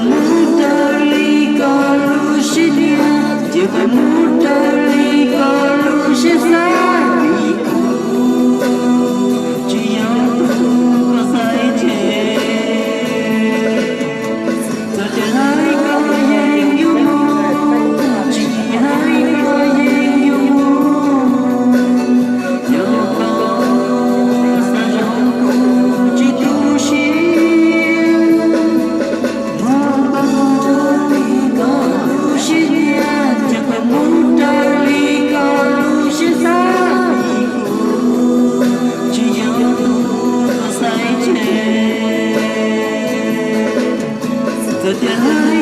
Mus raws li koj lub siab nyiam, cia koj mus raws li koj lub siab xav, vim kuv tsis yog tus koj xaiv tseg. Txawm tias hlais koj yeej yuav mus, tsis hlais koj yeej yuav mus. Yog koj xav zoo kuv tsis tu siab, mus koj mus raws li koj lub siab nyiam, cia koj mus raws li koj lub siab xav, vim kuv tsis yog tus koj xaiv tseg. Txawm tias hlais